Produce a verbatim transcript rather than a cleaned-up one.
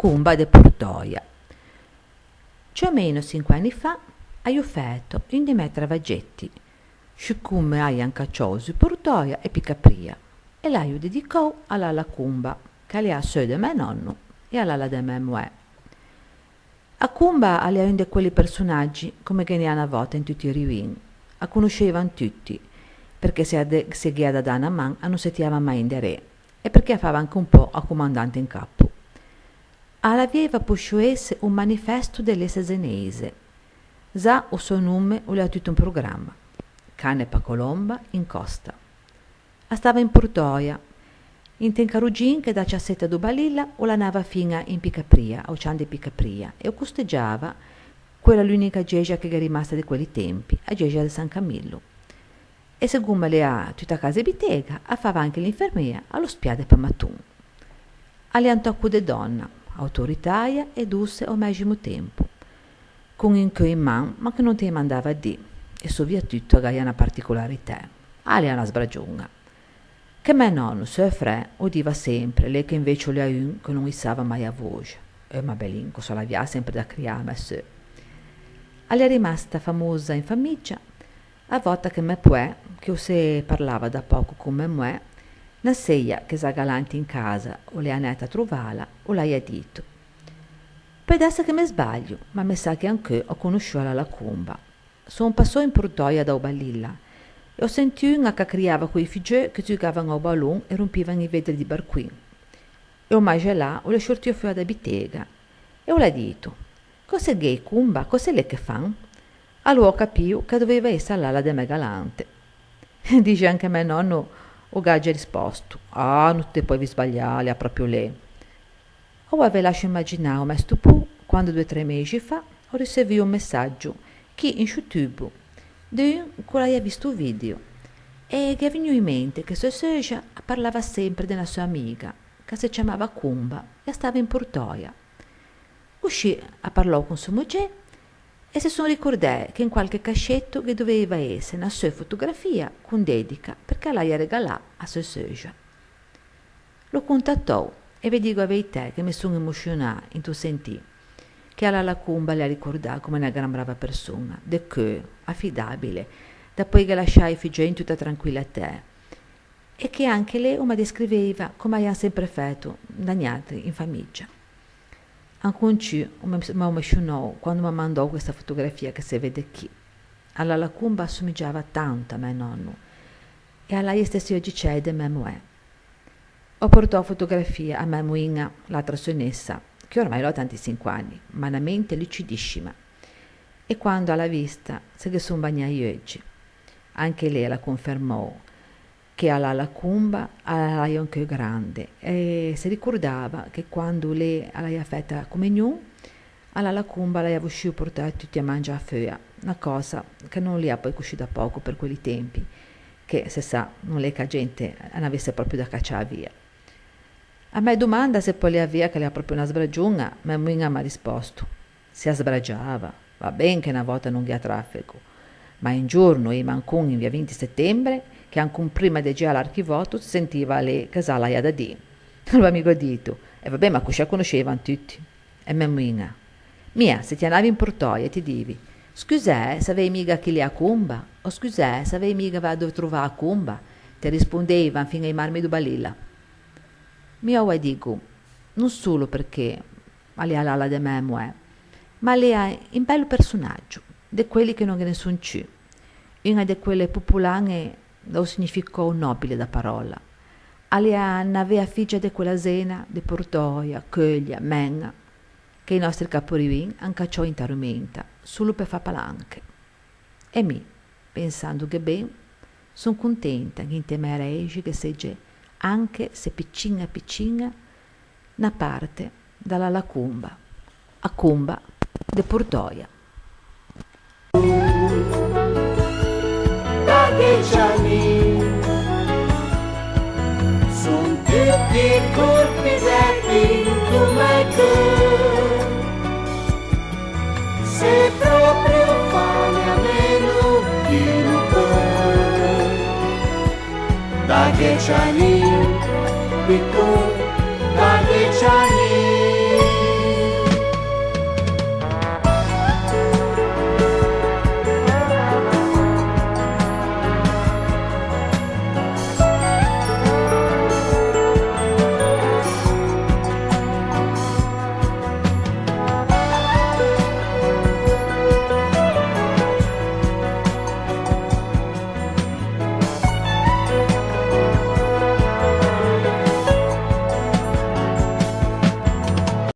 Comba de Portòia. Ciù o meno cinque anni fa, aio fæto un dei mæ travaggetti, scicomme aian cacciou zu Portòia e Picapria, e l'aio dedicou a Lala Comba, che a l'ea a seu de mæ nònno e a lala de mæ moæ. A Comba a l'ea un de quelli personaggi, comme ghe n'ea na vòta in tutti i riuin. A conosceivan tutti, perché se a de-, se ghe à da dâ na man, a no se tiava mai inderê, e perché a fava anche un pò a comandante in capo. A l'avieiva posciuo esse un manifesto de l'esse zeneise. Za o so nome o l'ea tutto un programma. Cane pa colomba in còsta. A stava in Portòia, inte un carroggin che da ciasetta do Balilla o l'anava fin-a in Picapria, a-o cian de Picapria, e o costegiava quella l'unica gexa che gh'è rimasta de quelli tempi, a gexa de San Camillo. E segome a l'ea tutta casa e bitega, a fava anche l'infermea a l'ospiâ de Pamaton. A l'ea un tòcco de dònna, autoritaria e doce a-o mæximo tempo, con un cheu in man, ma che no te mandava dî, e soviatutto a gh'aia na particolaritæ. A l'ea na sbragioña. Che mæ nònno, seu fræ, o diva sempre, lê che invece o l'ea un che no issava mai a voxe. Eh, ma belin, cosa l'avià sempre da criâ a mæ seu. A l'ea rimasta famosa in famigia, a vòta che mæ poæ, che o se parlava da pòco con mæ moæ, na seia che za galanti in casa o l'ea anæta a trovâla, o l'aia dito: «Peu dâse che me sbalio, ma me sa che ancheu o conosciù a Lala Comba. Son passou in Portòia da-o Balilla e o sentì un-a ch'a criava co-i figgeu che zugavan a-o balon e rompivan i vedri di barcoin. E o mæxelâ o l'é sciortio feua da bitega e o l'à dito: 'Cos'é gh'é, Comba? Cos'é lê che fan?' Alora o capìo che a doveiva esse a lala de mæ galante.» Dixan che mæ nònno o gh'agia rispòsto: «Ah, no te poevi sbaliâ, a l'ea pròpio lê.» Oua ve lascio imaginâ o mæ stupô quando, doe tre mexi fa, o ricevuo un messaggio, chì in sciô tubo, de un ch'o l'aia visto o video, e gh'é vegnuo in mente che seu seuxa a parlava sempre de na seu amiga, ch'a se ciamava Comba e a stava in Portòia. Coscì a parlou con sô mogê e se son ricordæ che in qualche casceto ghe doveiva esse na seu fotografia con dedica, perché a l'aia regalà a seu seuxa. L'ò contatou e ve digo a veitæ che me son emoscionà int'o sentî che a Lala Comba a l'à ricordà comme na gran brava personoa, de cheu, afidabile, da poeighe lasciâ i figgeu in tutta tranquillatæ, e che anche lê o me descriveiva comme aian sempre fæto da niatri in famigia. Ancon ciù o me, m'ò emoscionou quando o m'à mandou questa fotografia che se vede chì. A Lala Comba a somigiava tanto a mæ nònno e a l'à i stessi oggicei de mæ moæ. Ò portou a fotografia a mæ moiña, l'atra seu nessa, che ormai a l'à ottantacinque anni, ma na mente lucidiscima. E quando a l'à vista, se ghe son bagnâ i euggi. Anche lê a l'à confermou che a Lala Comba a l'aia un cheu grande e se ricordava che quando lê a l'aia fæta a comegnon, a Lala Comba a l'aia vosciuo portâ tutti à mangiâ feua, na cösa che no l'ea poei coscì da pòco per quelli tempi, che, se sa, no l'é che a gente a n'avesse pròpio da cacciâ via. A mæ domanda se po l'ea vea che a l'ea pròpio na sbragioña, mæ moiña a m'à rispòsto: «Se a sbragiava, va ben che na vòta no gh'ea trafego, ma un giorno, i mancon in via vinti setembre, che ancon prima de giâ à l'Archivòto se sentiva lê che za a l'aia da dî.» Alora mi gh'ò dito: «E va ben, ma coscì a conosceivan tutti.» E mæ moiña: «Mia, se ti anavi in Portòia e ti divi: 'Scusæ, savei miga chi l'é a Comba?' o 'Scusæ, savei miga dove trovâ a Comba?', te rispondeivan fin a-i marmi do Balilla.» Mi oua digo, no solo perché a l'ea a lala de mæ moæ, ma a l'ea un bello personaggio, de quelli che no ghe ne son ciù, uña de quelle popolañe da-o significou nobile da parola. A l'ea na vea figia de quella zena de Portòia, Cheuglia, Meña, che i nòstri caporiuin an cacciou inta rumenta, solo pe fâ palanche. E mi, pensandoghe ben, son contenta che inte mæ raixe ghe seje, anche se picciña picciña, na parte da Lala Comba, a Comba de Portòia. Da dece anni son tutti colpi de